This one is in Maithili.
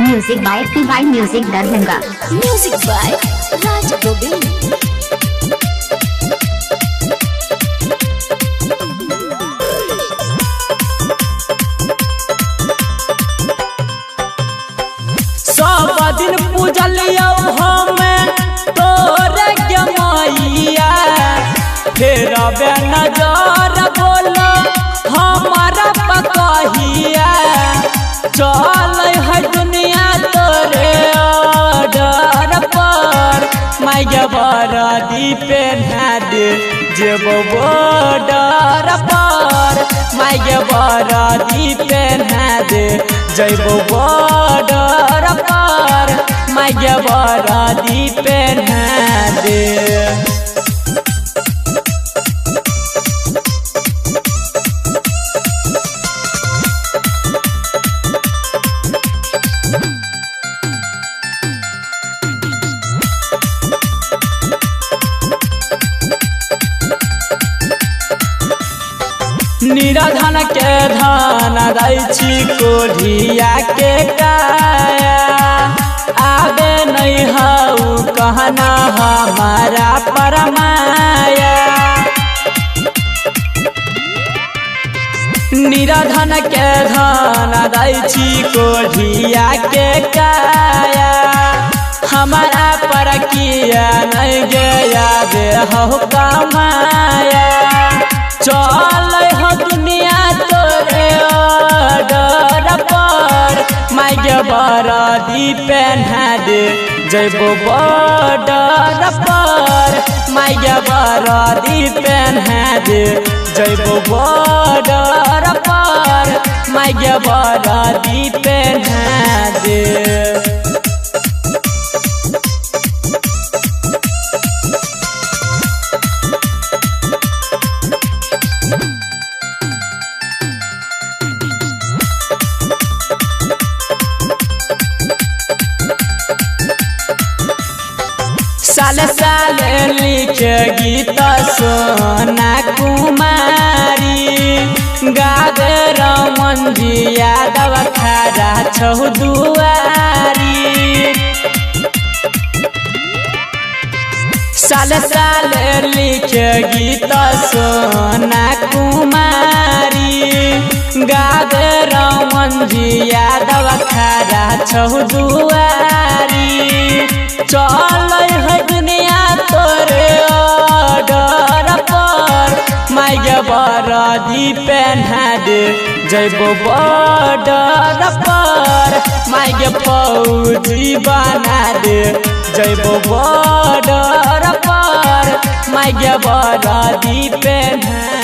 Music by PY Music Darbhanga. Music by Raj Govind. सब दिन पूजलियौ हमें तोरे के मैया, फेर बे नजर बोलो हमारा पकहिया। चल है दुनिया तोरे ऑर्डर पर, माय बरदी पेन्हा दे जेबो बॉर्डर पर, माय बरदी पेन्हा दे जैबो बॉर्डर पर, माय बरदी पेन्हा दे। निराधन के धन दै छी कोढ़िया के काया, आबे नहीं हऊ कहना हमारा परमाया। निराधन के धन दै छी कोढ़िया के काया, हमारा पर किया नहीं गया बे हऊ कमाया। चल हो दुनिया तोरे ऑर्डर पर, माय बरदी पेन्हा दे जैबो बॉर्डर पर, माय बरदी पेन्हा दे जैबो बॉर्डर पर, माय बरदी पेन्हा दे। साले साले लिखे गीत सोना कुमारी, गावे रमन जी यादव खड़ा छौ दुआरी। साले साले लिखे गीत सोना कुमारी, गावे रमन जी यादव खड़ा छौ दुआरी। चल है दुनिया तोरे ऑर्डर पर, माय बरदी पेन्हा दे जैबो बॉर्डर पर, माय फौजी बना दे जैबो बॉर्डर पर, माय बरदी पेन्हा।